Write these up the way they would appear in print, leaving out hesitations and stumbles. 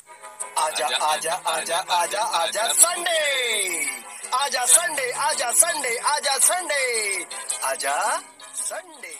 आजा आजा आजा आजा आजा संडे, आजा संडे, आजा संडे, आजा संडे, आजा संडे।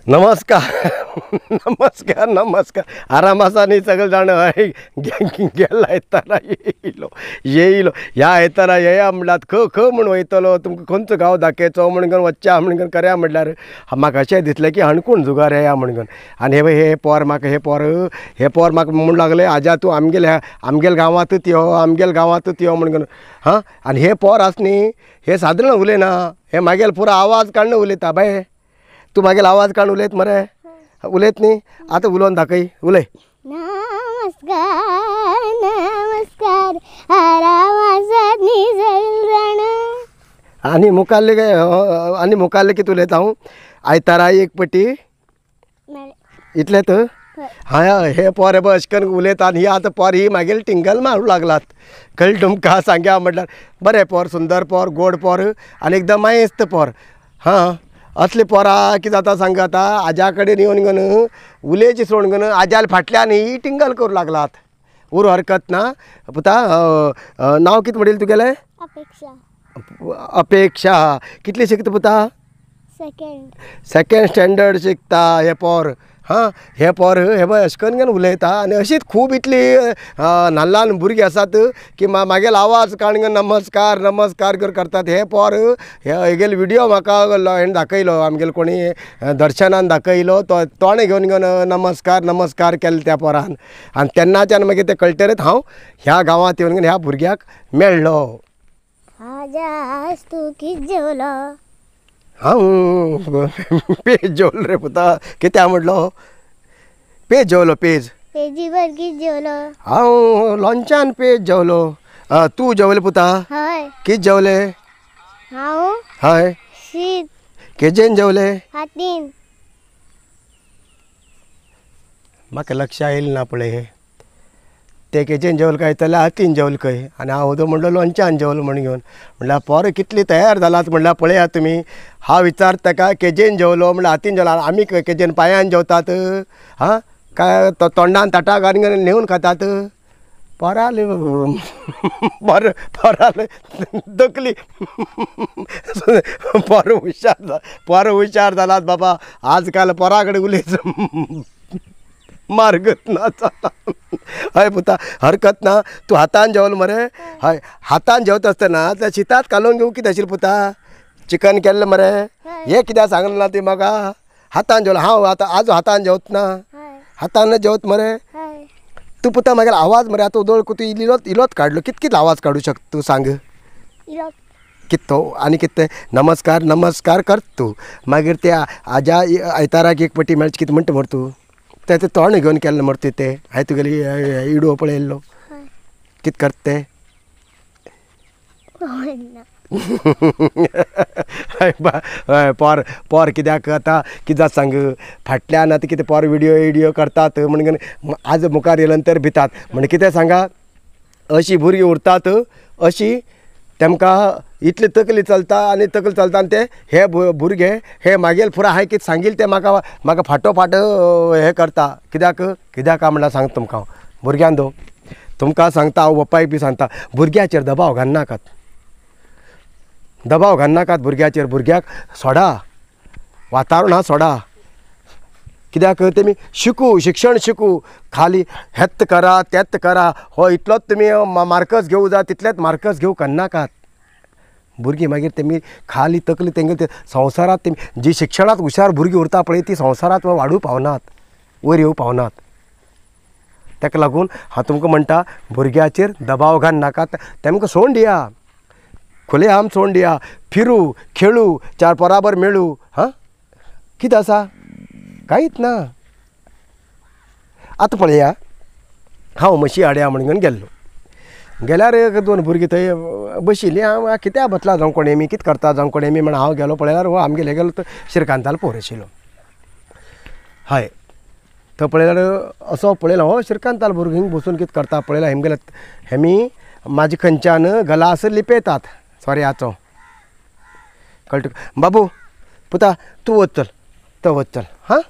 नमस्कार नमस्कार नमस्कार। आराम आसा न्ही सगळे जाण? हय गेला आयतारा येयलो येयलो ह्या आयतारा येया म्हणल्यार ख ख म्हूण वयतलो, तुमकां खंयचो गांव दाखयचो म्हणून वच्च्या म्हणून करया म्हणल्यार म्हाका अशें दिसलें की हणकोण जुगार येया म्हणून। आनी हे हे पोर म्हाका हे पोर हे पोर म्हाका म्हणून लागले, आजा तूं आमगेले आमगेल गांवांतूच यो, आमगेल गांवांतूच यो म्हणून। हां, आनी हे पोर आसा न्ही हे सादारण उलयना, हे मागेल पुरो आवाज काडून उलयता। बाय तूं मागीर आवाज काडून उलयत मरे? उलयत न्ही? आतां उलोवन दाखय, उलय। नमस्कार नमस्कार, आराम आसात न्ही सगळे जाण? आनी मुखाल्ले आनी मुखाल्ले कितें उलयता हांव? आयतारा एक पटी इतलेंच। हां, हे पोर हे अशें करून उलयता आनी ही आतां पोर ही मागीर टिंगल मारूंक लागलात। कळ्ळें तुमकां? सांग्या म्हणल्यार बरें पोर, सुंदर पोर, गोड पोर आनी एकदम मायेस्त पोर। हां, असले पोरां कितें जाता सांग, आतां आजा कडेन येवन गन उलयची सोडून गन आज्याल फाटल्यान ही टिंगल करूं लागलात। उर हरकत ना पुता। नांव कितें म्हणलें तुगेलें? अपेक्षा। अपेक्षा कितली शिकता पुता? सेकेंड। सेकेंड स्टँडर्ड शिकता हे पोर। हां, हे पोर हे पळय अशें करून उलयता आनी अशीच खूब इतली ल्हान ल्हान भुरगीं आसात की मागेल आवाज काडून नमस्कार नमस्कार करतात। हे पोर हे हेगेले विडियो म्हाका हेणें दाखयलो, आमगेले कोणी दर्शनान दाखयलो, तो तोणें घेवन घेवन नमस्कार नमस्कार केलें त्या पोरान। आनी तेन्नाच्यान मागीर तें कळटरीत हांव ह्या गांवांत येवन ह्या भुरग्याक मेळ्ळो। आजा तूं कितें जेवलो? हांव पेज जेवलो रे पुता। कित्याक म्हणलो? पेज जेवलो। पेज पेजी बर कितें जेवलो? हांव लोणच्यान पेज जेवलो। तूं जेवलें पुता? हय। कितें जेवलें? हांव हय। शीत। केजेन जेवलें? हातीन। म्हाका लक्ष आयलें ना पळय, ते केजेन जेवल काय जाल्यार हातीन जेवल खंय। आनी हांव वदो म्हणलो लोणच्यान जेवलो म्हण घेवन। म्हणल्यार पोर कितली तयार जालात म्हणल्यार पळयात तुमी। हांव विचार ताका केजेन जेवलो म्हणल्यार हातीन जेवलो, आमी केजेन पांयान जेवतात? हां, काय तोंडान ताटा घालून नेवन खातात? पोराले पोर पोराले दकली पोर हुशार, पोर हुशार जालात बाबा। आजकाल पोरा कडेन उलयत मार्गत ना जाला। हय पुता, हरकत ना। तूं हातान जेवल मरे? हय, हातान जेवता आसतना त्या शितात कालोवन घेवंक कितें आशिल्लें पुता? चिकन केल्लें मरे? हें कित्याक सांगलें ना तुवें म्हाका? हातान जेवलो हांव आतां, आज हातान जेवत ना, हातान जेवत मरे तूं पुता? मागीर आवाज मरे आतां उदळ तूं इलोत इलोत काडलो, कित कित आवाज काडूं शकता तूं सांग? कित तो आनी कितें तें नमस्कार नमस्कार करता तूं, मागीर ते आजा आयताराक एक पटी मेळचें कितें म्हणटा मरे तूं? तें तोंड घेवन केल्लें मरे तें हांवें तुगेली इडो पळयल्लो। कितें करता तें? हय पोर पोर कित्याक आतां कितें जाता सांग, फाटल्यान आतां कितें पोर विडियो विडियो करतात म्हणून आज मुखार येयले नंतर भितात म्हण कितें सांगा, अशीं भुरगीं उरतात अशी तेमकां इतली तकली चलता आनी तकली चलता आनी ते हे भुरगे हे मागीर पुरा हांवें कितें सांगिल्लें तें म्हाका म्हाका फाटोफाट हें करता। कित्याक कित्याक काय म्हणल्यार सांगता तुमकां हांव भुरग्यान दो तुमकां सांगता हांव बापायक बी सांगता, भुरग्याचेर दबाव घालनाकात, दबाव घालनाकात भुरग्याचेर। भुरग्याक सोडा, वातावरण हा सोडा. कित्याक तेमी शिकू, शिक्षण शिकू, खाली हेत करा तेत करा, हो इतलोच तुमी मार्कस घेवं जाय तितलेच मार्कस घेवं करनाकात. भुरगीं मागीर तेमी खाली तकली तेंगे संवसारांत तेमी जी शिक्षणांत हुशार भुरगीं उरता पळय ती संवसारांत वाडूं पावनात, वयर येवं पावनात. ताका लागून हांव तुमकां म्हणटा भुरग्याचेर दबाव घालनाकात, तेमकां सोड दिया, खुले आम सोड दिया, फिरू खेळू, चार बराबर मेळू. हां कितें आसा, कांयच ना. आतां पळया हांव म्हशी हाडया म्हणून गेल्लो, गेल्यार एक दोन भुरगीं थंय बशिल्लीं. हांव कित्याक बसला जावं कोण हेमी कितें करता जावं कोण हेमी म्हण हांव गेलो. पळयल्यार हो आमगेले गेलो तो श्रीकांतालो पोर आशिल्लो. हय थंय पळयल्यार असो पळयलो हो श्रीकांतालो भुरगो हिंग बसून कितें करता पळयला. हेमगेले हेमी म्हाजे खंयच्यान गलास लिपयतात सोऱ्याचो, कळटा बाबू पुता तूं वच चल, तो वच चल. हां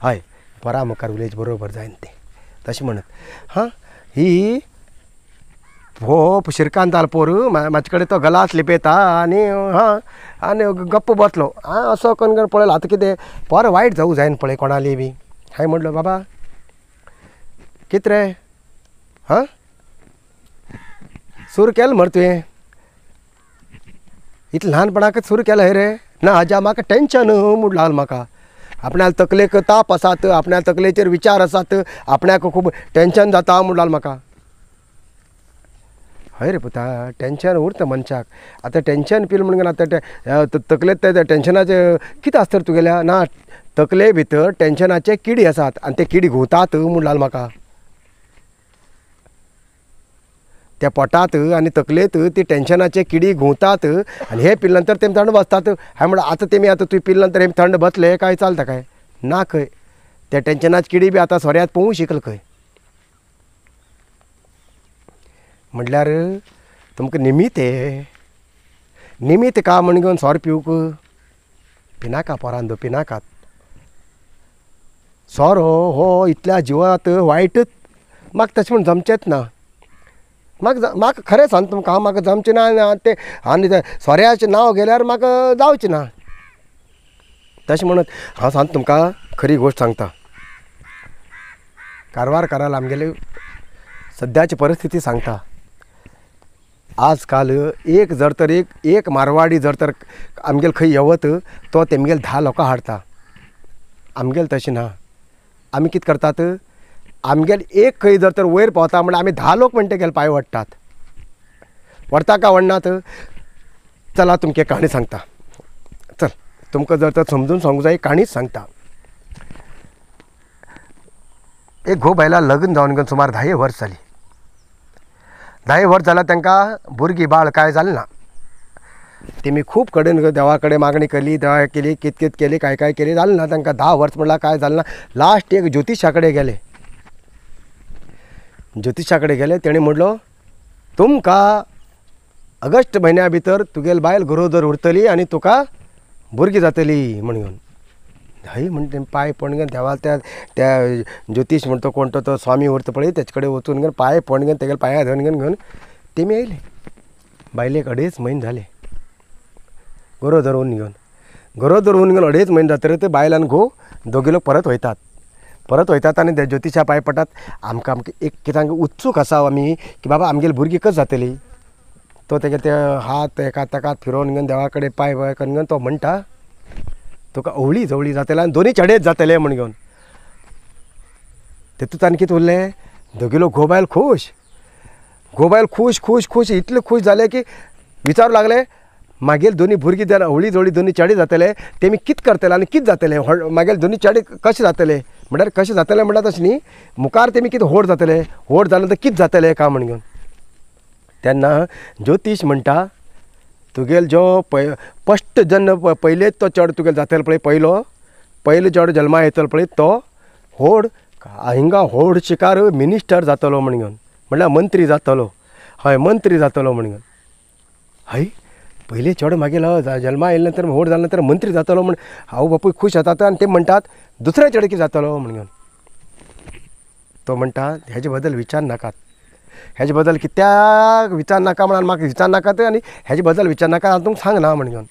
हय परा मुखार उलयच बरोबर जायन तें तशें म्हणत. हां ही हो श्रीकांतालो पोर म्हाजे कडेन तो गलास लिपयता आनी हां आनी गप्प बसलो. हां असो करून पळयलो आतां कितें पोर वायट जावं जायना पळय कोणाली बी. हांवें म्हणलो बाबा कितें रे, हां सुरू केलें मरे तुवें, इतलें ल्हानपणाकच सुरू केलें हय रे. ना आजा म्हाका टेंशन म्हूण लागलें म्हाका, आपणाल्या तकलेक ताप आसात, आपल्या तकलेचेर विचार आसात, आपणाक खूब टेंशन जाता म्हूण लागलें म्हाका. हय रे पुता टेंशन उरता मनशाक. आतां टेंशन पिल म्हणून आतां ते तकलेंत ते टेंशनाचें कितें आसता रे तुगेल्या. ना तकले भितर टेंशनाचे किडी आसात आनी ते किडी घुंवतात म्हूण लागलें म्हाका. त्या पोटांत आनी तकलेंत ती टेंशनाचे किडी घुंवतात आनी हे पिल नंतर तेमी थंड बसतात. हांवें म्हणलें आतां तेमी आतां तुवें पिल नंतर हेमी थंड बसले काय चलता काय ना खंय, त्या टेंशनाची किडी बी आतां सोऱ्यांत पोवूंक शिकल खंय. म्हटल्यार तुमकां निमित्त हें निमित्त का म्हण घेवन सोरो पिवंक पिनाका पोरांनो, पिनाकात. सोरो हो इतल्या जिवांत वायटच, म्हाका तशें म्हण जमचेंच ना. म्हाका म्हाका खरें सांग तुमकां हांव म्हाका जमचें ना तें, आनी तें सोऱ्याचें नांव घेल्यार म्हाका जावचें ना. तशें म्हणत हांव सांगता तुमकां खरी गोश्ट सांगता. कारवार कराल आमगेले सद्याची परिस्थिती सांगता. आजकाल एक जर तर एक मारवाडी जर तर आमगेल खंय येवत तो तेमगेल 10 लोकां हाडटा. आमगेल तशें ना. आमी कितें करतात, आमगेल एक खंय जर तर वयर पावता म्हणल्यार आमी 10 लोक म्हणटा गेले पांय वडटात. व्हरता काय व्हडनात? चला तुमकां काणी सांगता, चल तुमकां जर तर समजून सांगूंक जाय काणीच सांगता. एक घोव बायला लग्न जावन घेवन सुमार 10 वर्स जालीं. 10 वर्स जाल्यार तांकां भुरगीं बाळ कांय जालें ना. तेमी खूब कडेन देवा कडेन मागणी केली, देवा केली, कित कित केली, काय काय केली, जालें ना तांकां. 10 वर्स म्हणल्यार कांय जालें ना. लास्ट एक ज्योतिशा कडेन गेले. ज्योतिशा कडेन गेले, तेणें म्हणलो तुमकां ऑगस्ट म्हयन्या भितर तुगेल बायल गरोदर उरतली आनी तुका भुरगीं जातली म्हणून. हय म्हण तें पांय पडून घेवन देवा त्या त्या ज्योतीश म्हणटा कोण तो तो स्वामी उरता पळय तेजे कडेन वचून घेवन पांय पडून घेवन तेगेले पांयां धरून घेवन घेवन तेमी येयले. बायलेक 2.5 म्हयने जाले गरोदर उरून घेवन. गरोदर उरून घेवन 2.5 म्हयने जातकीर ते बायल आनी घोव दोगी लोक परत वयतात. परत वयतात आनी त्या ज्योतिशा पांय पडटात. आमकां आमकां एक कित्याक उत्सूक आसा आमी की बाबा आमगेली भुरगीं कशी जातली. तो तेगे ते हात एका ताका फिरोवन घेवन देवा कडेन पांय पांय करून घेवन तो म्हणटा तुका अवळी जवळी जातले आनी दोनी चेडेच जातले म्हण घेवन. तितूंत आनी कितें उरलें, दोगी लोक घोव बायल खूश, घोव बायल खूश खूश खूश इतले खूश जाले की विचारूं लागले मागीर दोनी भुरगीं जेन्ना अवळी जवळी दोनी चेडे जातले तेमी कितें करतले आनी कितें जातलें, मागीर दोनी चेडे कशें जातले म्हणल्यार कशें जातलें म्हणल्यार तशें न्ही, मुखार तेमी कितें होड जातले, होड जालें तर कितें जातलें काय म्हण घेवन. तेन्ना ज्योतीश म्हणटा तुगेल जो फस्ट जन्म पयलेच तो चेडो तुगेल जातलो पळय, पयलो पयलो चेडो जल्मा येतलो पळय तो होड हिंगा होड शिकार मिनिस्टर जातलो म्हण घेवन, म्हणल्यार मंत्री जातलो. हय मंत्री जातलो म्हण घेवन. हय पयले चेडो मागीर जल्मा येयले नंतर होड जाले नंतर मंत्री जातलो म्हण आवय बापूय खूश जातात आनी ते म्हणटात दुसरे चेडे कितें जातलो म्हण घेवन. तो म्हणटा हेजे बद्दल विचार नाकात, हेजे बद्दल कित्याक विचार नाका म्हणून म्हाका विचार नाकात आनी हेजे बद्दल विचार नाका हांव तुमकां सांगना म्हण घेवन.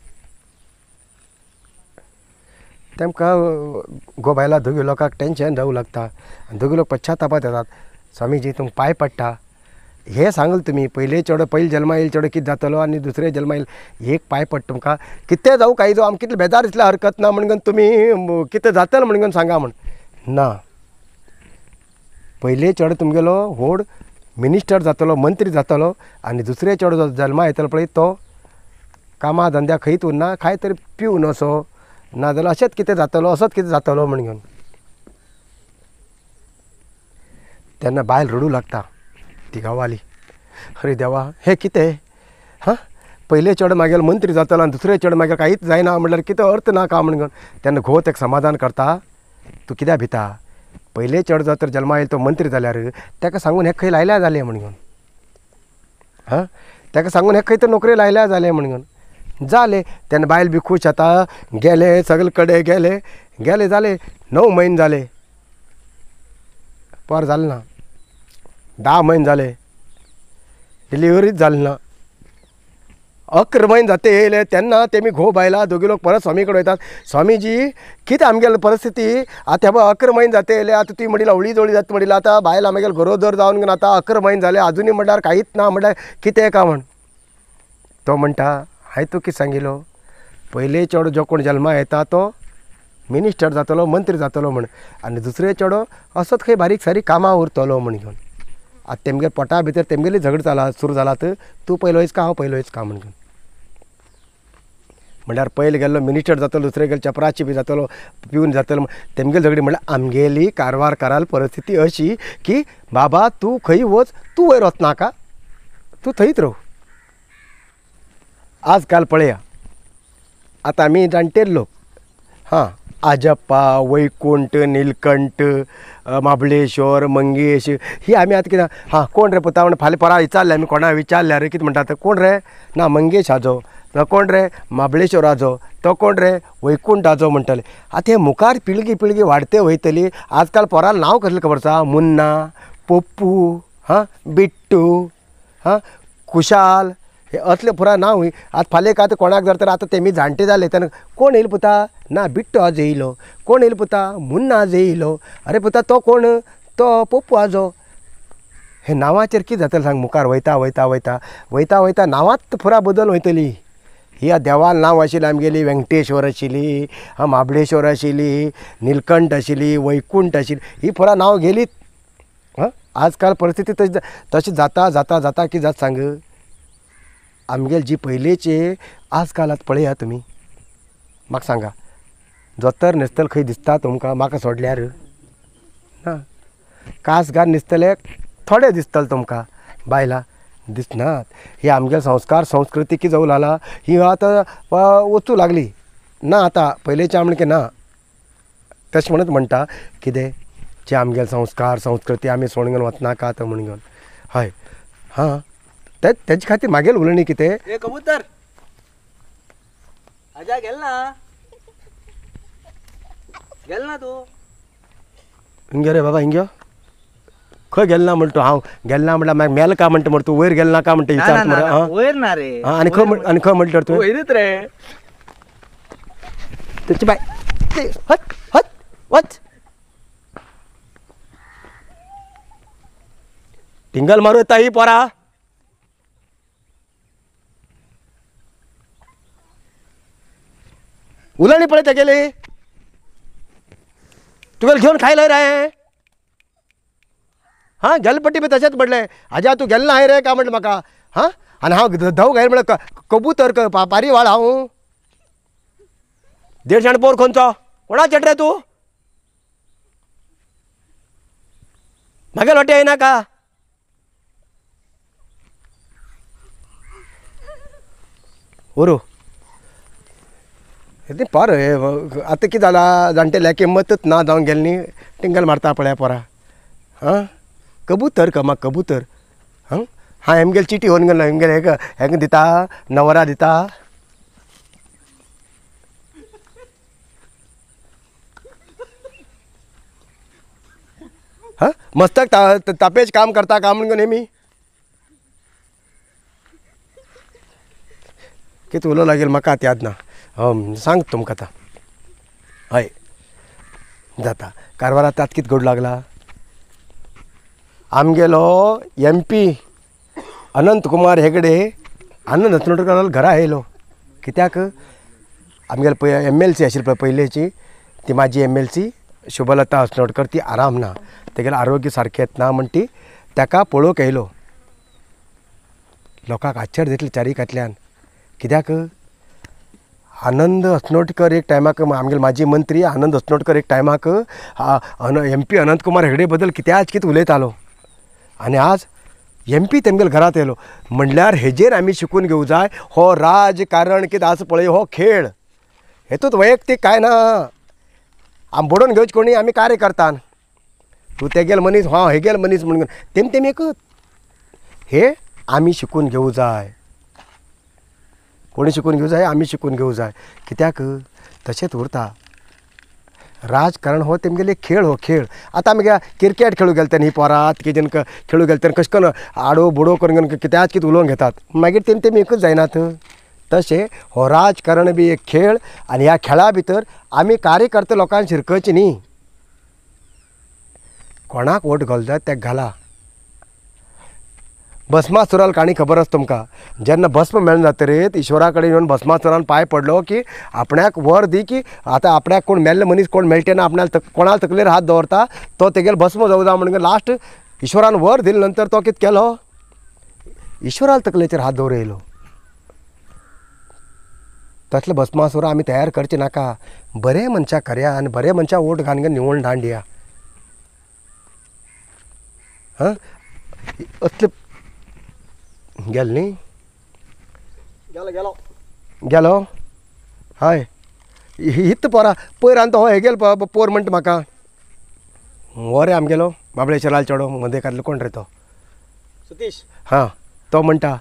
तेमकां गोबायला दोगी लोकांक टेंशन जावं लागता आनी दोगी लोक पश्चातापात येतात. स्वामीजी तुमकां पांय पडटा हें सांगलें तुमी पयले चेडो पयले जल्मा येयल चेडो कितें जातलो आनी दुसरे जल्मा येयल एक पांय पडटा तुमकां कितें जावं कांय जावं आमकां कितलें बेजार दिसल्यार हरकत ना म्हणून तुमी कितें जातलें म्हणून सांगा म्हण ना. पयले चेडो तुमगेलो व्हड मिनिस्टर जातलो मंत्री जातलो आनी दुसरे चेडो जल्मा येतलो पळय तो कामा धंद्या खंयच उरना कांय तरी पिवन असो नाजाल्यार अशेंच कितें जातलो असोच कितें जातलो म्हण घेवन तेन्ना बायल रडूं लागता ती गांवाली. अरे देवा हें कितें हां पयले चेडो मागीर मंत्री जातलो आनी दुसरे चेडो मागीर कांयच जायना म्हणल्यार कितें अर्थ ना का म्हण घेवन तेन्ना घोव तेका समाधान करता तूं कित्याक भिता पयले चेडो जर तर जल्मा येयल तो मंत्री जाल्यार ताका सांगून हें खंय लायल्या जालें म्हण घेवन हां ताका सांगून हें खंय तर नोकरी लायल्या जालें म्हण घेवन जालें. तेन्ना बायल बी खूश जाता गेले सगळे कडेन गेले गेले जाले 9 म्हयने जाले पोर जालें ना 10 म्हयने जाले डिलिव्हरीच जाली ना. 11 म्हयने जाते येयले तेन्ना तेमी घोव बायला दोगी लोक परत स्वामी कडेन वयतात. स्वामीजी कितें आमगेली परिस्थिती आतां हे 11 म्हयने जाते येयले आतां तुवें म्हणिल्लें हवळी जवळी जाता म्हणिल्लें आतां बायल आमगेले गरोदर जावन आतां 11 म्हयने जाले आजुनूय म्हणल्यार कांयच ना म्हणल्यार कितें का म्हण. तो म्हणटा हांवें तुका कितें सांगिल्लो पयले चेडो जो कोण जल्मा येता तो मिनिस्टर जातलो मंत्री जातलो म्हण आनी दुसरे चेडो असोच खंय बारीक सारीक कामां उरतलो म्हण घेवन आतां तेमगे पोटा भितर तेमगेली झगड जाला सुरू जाला तूं पयलो वयस का हांव पयलो वयस का म्हण घेवन म्हणल्यार पयले गेल्लो मिनिस्टर जातलो दुसरे गेले चपराची बी जातलो पिवन जातलो तेमगेली झगडी म्हणल्यार आमगेली कारवार कराल परिस्थिती अशी की बाबा तूं खंय वच तूं वयर वचनाका तूं थंयच राव. आजकाल पळया आतां आमी जाणटे लोक हां आजप्पा वैकुंठ निलकंठ म्हाबळेश्वर मंगेश ही आमी आतां कितें हां कोण रे पुता म्हण फाल्यां परां विचारलें आमी कोणा विचारल्यार कितें म्हणटा कोण रे ना मंगेश आजो ना कोण रे म्हाबळेश्वर आजो तो कोण रे वैकुंठ आजो म्हणटले. आतां हे मुखार पिळगी पिळगी वाडते वयतली. आजकाल पोरां नांव कसलें खबर आसा मुन्ना पप्पू हां बिट्टू हां कुशाल हे असले पुरा नांव. आतां फाल्यां आतां कोणाक जर तर आतां तेमी जाणटे जाले तेन्ना कोण येयलो पुता ना बिट्टू आजो येयलो कोण येयलो पुता मुन्ना आजो येयलो अरे पुता तो कोण तो पप्पू आजो. हे नांवाचेर कितें जातलें सांग मुखार वयता वयता वयता वयता वयता नांवांत पुरा बदल वयतली. ही देवाल नांव आशिल्ली आमगेली वेंकटेश्वर आशिल्ली हां म्हाबळेश्वर आशिल्ली निलकंठ आशिल्ली वैकुंठ आशिल्ली ही पुरा नांव गेलीत. हां आजकाल परिस्थिती तशी तशी जाता जाता जाता कितें जाता सांग आमगेली जी पयलींची आजकाल आतां पळया तुमी म्हाका सांगा जोतर न्हेसतले खंय दिसता तुमकां म्हाका सोडल्यार ना कासगार न्हेसतले थोडे दिसतले तुमकां बायलां दिसनात. ही आमगेले संस्कार संस्कृती कितें जावं लागला ही आतां वचूं लागली ना आतां पयलींच्या म्हणके ना. तशें म्हणत म्हणटा कितें जे आमगेले संस्कार संस्कृती आमी सोडून वचनाका आतां म्हण घेवन हय हां तेजे खातीर मागेल उलोवणी कितें कबूतर आजा गेल ना गेल ना तूं हिंगे रे बाबा हिंगे खंय गेल ना म्हणटा हांव गेल ना म्हणल्यार मागीर मेल का म्हणटा मरे तूं वयर गेल ना का म्हणटा विचारता मरे हां वयर ना रे हां आनी खंय आनी खंय म्हणटा तूं वयरच रे तेची बाय हट हट वच टिंगल मारू येता ही पोरा. उलणी पळय तेगेली तुगेले घेवन खायला रे हां गेलपट्टी बी तशेंच म्हणलें आजा तूं गेल ना हाय रे काय म्हणलें म्हाका हां आनी हांव धव घायल म्हणल्यार कबूतर पारी वाळ हांव देड जाण पोर खंयचो कोणा चेट रे तूं म्हागे लोटे येयनाका. उरू तें पर आतां कितें जालां जाणटेल्या किंमतच ना जावन गेली न्ही टिंगल मारता पळया पोरां हां कबूतर कमा कबूतर हां हां हेमगेले चिटी व्हरून गेलो हेमगेले हेका हेका दिता नवरा दिता. हां मस्तक तापेज काम करता काम म्हणून नेहमी कितें उलो लागेल म्हाका आतां याद ना. सांग तुमकां आतां. हय जाता कारवार आतां कितें घडूं लागला. आमगेलो एम पी अनंत कुमार हेगडे आनंद हस्नोटकर घरा येयलो. कित्याक आमगेले पळय एम एल सी आशिल्ली पळय पयलेची ती म्हाजी एम एल सी शुभलता हस्नोटकर ती आराम ना, तेगेलें आरोग्य सारकें ना म्हण ती ताका पळोवंक येयलो. लोकांक आश्चर्य दिसलें चारिकांतल्यान. कित्याक आनंद हस्नोटकर एक टायमाक आमगेले माजी मंत्री आनंद हस्नोटकर एक टायमाक एम पी अनंत कुमार हेगडे बद्दल कित्याच कितें उलयतालो आनी आज एम पी तेमगेले घरांत येयलो. म्हणल्यार हेजेर आमी शिकून घेवंक जाय. हो राजकारण कितें आसा पळय हो खेळ, हेतूंत वैयक्तीक कांय ना. आमी बडोवन घेवचे कोणी आमी कार्यकर्तान, तूं तेगेल मनीस हांव हेगेल मनीस म्हणून तेम तेम एकच. हे आमी शिकून घेवंक जाय. कोणी शिकून घेवंक जाय? आमी शिकून घेवंक जाय. कित्याक तशेंच उरता राजकारण हो तेमगेले खेळ, हो खेळ. आतां आमी क्रिकेट खेळूंक गेले तेन्ना ही पोरां कितें खेळूंक गेले तेन्ना कशें करून आडो बोडो करून कित्याच कितें उलोवंक घेतात, मागीर तेम तेमी एकूच जायनात. तशें हो राजकारण बी एक खेळ आनी ह्या खेळा भितर आमी कार्यकर्ते लोकांक शिरकचे न्ही. कोणाक वोट घाल जाय तेका घाला. भस्मासुराल काणी खबर आसा तुमकां. जेन्ना भस्म मेळना जातरीत ईश्वरा कडेन येवन भस्मासुरान पांय पडलो की आपणाक वर दी की आतां आपणाक कोण मेल्ले मनीस कोण मेळटे ना, आपणाक कोणाक तकलेर हात दवरता तो तेगेलो भस्म जावं जाय म्हणून लास्ट ईश्वरान वर दिले नंतर तो कितें केलो, ईश्वराल तकलेचेर हात दवर येयलो. तसले भस्मासुर आमी तयार करचे नाका. बरें मनशां करया आनी बरें मनशां वोट घालून निवळ धाड दिया. हां असले गेल न्ही, गेलो गेलो गेलो. हय हीत पोरां पयर आनी तो हो हेगेल पोर म्हणटा म्हाका हो रे आमगेलो बाबळेश्वराल चेडो मदेकांतलो कोण रे तो सतीश. हां तो म्हणटा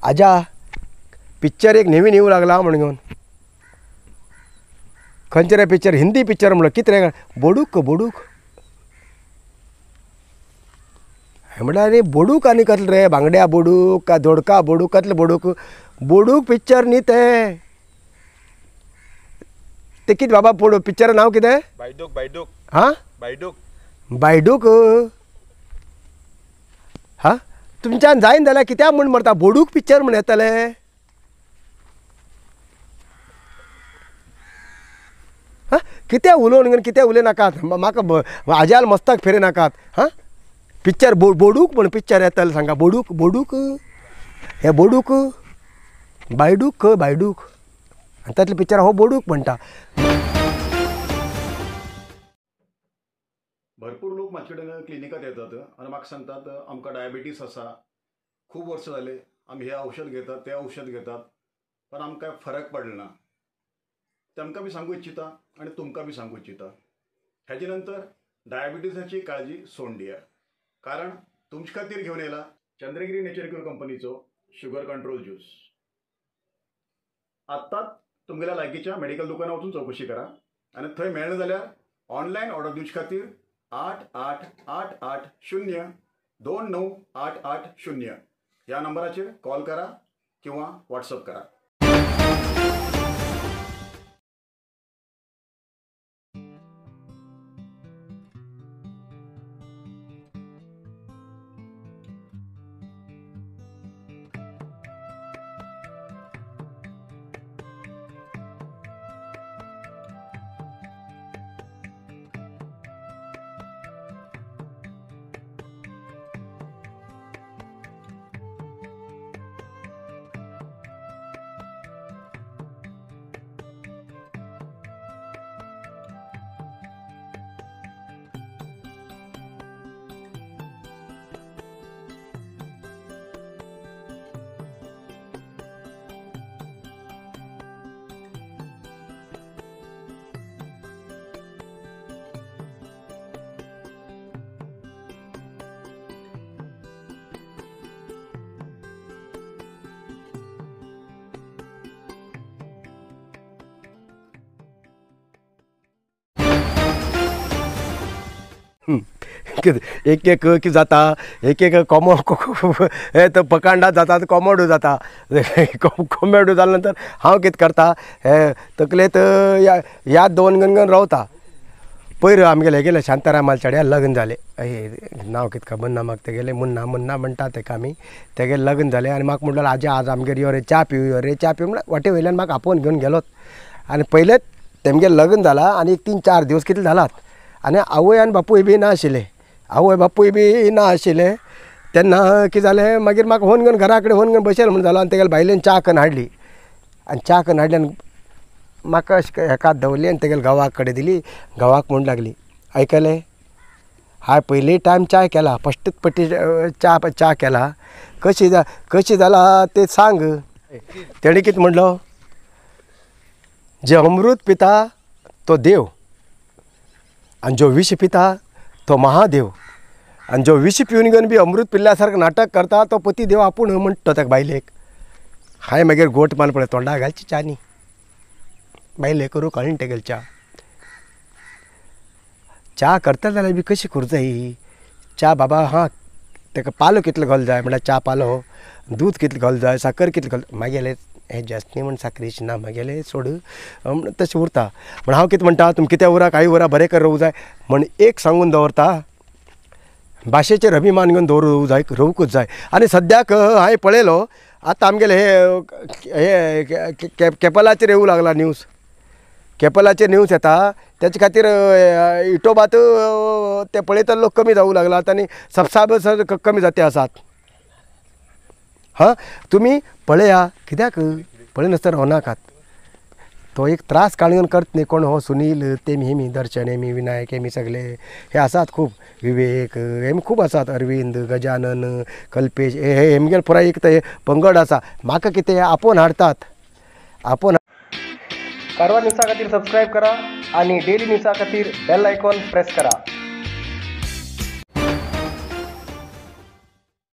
आजा पिक्चर एक नवीन येवंक लागला म्हणून घेवन. खंयचें रे पिक्चर? हिंदी पिक्चर म्हणलो. कितें रे? बोडूक बोडूक. हांवें म्हणल्यार आरे बोडूक आनी कसलें रे, बांगड्या बोडूक काय दोडका बोडूक, कसलें बोडूक? बोडूक पिक्चर न्ही तें. तें कितें बाबा बोडूक पिक्चरा नांव कितें? बायडूक. बायडूक. हां बायडूक. बायडूक. हां तुमच्यान जायना जाल्यार कित्याक म्हूण मरता? बोडूक पिक्चर म्हूण येतलें. हां कितें उलोवन कितें उलय नाकात, म्हाका आज्याल मस्ताक फेरे नाकात. हां पिक्चर बोडूक म्हण पिक्चर येतलें सांगा. बोडूक बोडूक हे बोडूक बायडूक खंय बायडूक आनी तातलें पिक्चर हो बोडूक म्हणटा. भरपूर लोक म्हाजे कडेन क्लिनिकांत येतात आनी म्हाका सांगतात आमकां डायबिटीस आसा, खूब वर्सां जाले आमी हें औषध घेतात तें औषध घेतात पण आमकां फरक पडलो ना. तांकां बी सांगू इच्छिता आनी तुमकां बी सांगू इच्छिता, हेजे नंतर डायबिटीसाची काळजी सोडून दिया. कारण तुमचे खातीर घेवन येयला चंद्रगिरी नेचर क्युअर कंपनीचो शुगर कंट्रोल ज्यूस. आत्ताच तुमगेल्या लागींच्या मेडिकल दुकानार वचून चवकशी करा आनी थंय मेळना जाल्यार ऑनलायन ऑर्डर दिवचे खातीर 8 8 8 8 0 2 9 8 8 0 ह्या नंबराचेर कॉल करा किंवा व्हॉट्सअप करा. एक एक की जाता एक एक कॉमो हे तो फकांडां जातात कॉमेडी जाता. कॉमेडी जाल्या नंतर हांव कितें करता हे तकलेंत याद दवरून घेवन घेवन रावता. पयर आमगेले गेले शांतारामाल चेड्या लग्न जालें, नांव कितें खबर ना म्हाका तेगेलें, मुन्ना मुन्ना म्हणटा तेका आमी. तेगेलें लग्न जालें आनी म्हाका म्हणलो आजे आज आमगेर यो रे च्या पिवू यो रे च्या पिवू. म्हणल्यार वाटे वयल्यान म्हाका आपोवन घेवन गेलोच. आनी पयलेच तेमगेलें लग्न जालां आनी एक 3-4 दिवस कितले जालात आनी आवय आनी बापूय बी ना आशिल्ले, आवय बापूय बी ना आशिल्ले. तेन्ना कितें जालें मागीर म्हाका फोन घेवन घरा कडेन फोन घेवन बसयलें म्हूण जालो. आनी तेगेले बायलेन च्या करून हाडली आनी च्या करून हाडली आनी म्हाका अशें हेका दवरली आनी तेगेले घोवा कडेन दिली. घोवाक म्हणूंक लागली आयकलें हांवें पयली टायम च्या केला फस्टच पटी च्या केला कशी कशी जाला तें सांग. तेणें कितें म्हणलो जे अमृत पिता तो देव आनी जो विष पिता तो महादेव आनी जो विष पिवन घेवन बी अमृत पिल्ल्या सारकें नाटक करता तो पती देव आपूण म्हणटा ताका बायलेक. हांवें मागीर गोट मारलो पळय तोंडा घालची च्या न्ही बायले करूं कळ्ळें तेगेली च्या. च्या करता जाल्यार बी कशी करूं जाय च्या बाबा हां ताका पालो कितलो घालूं जाय म्हणल्यार च्या पालो दूद कितलें घालूं जाय साकर कितलें घालूं. मागेलें हें जास्त न्ही म्हण साकरेचें ना मागेलें सोड म्हण तशें उरता. म्हण हांव कितें म्हणटा तुमी कितें उरा कांय उरा बरें कर रोवूं जाय म्हण एक सांगून दवरता भाशेचेर अभिमान घेवन दवरूं जाय रोवकूच जाय. आनी सद्याक हांवें पळयलो आतां आमगेले हे हे केपलाचेर येवूं लागला न्यूज, केपलाचेर न्यूज येता तेचे खातीर इटोबात ते पळयता लोक कमी जावूं लागलात आनी सबस्क्रायबर्स कमी जाते आसात. हां तुमी पळया कित्याक पळयनासतना रावनाकात. तो एक त्रास काडून करत न्ही कोण हो सुनील तेमी हेमी दर्शन हेमी विनायक हेमी सगळे हे आसात खूब विवेक हेमी खूब आसात अरविंद गजानन कल्पेश हे हेमगेले पुराय एक ते पंगड आसा. म्हाका कितें आपोवन हाडटात आपोवन. कारवार न्यूजा खातीर सबस्क्रायब करा आणि डेली न्यूजा खातीर बेल आयकॉन प्रेस करा.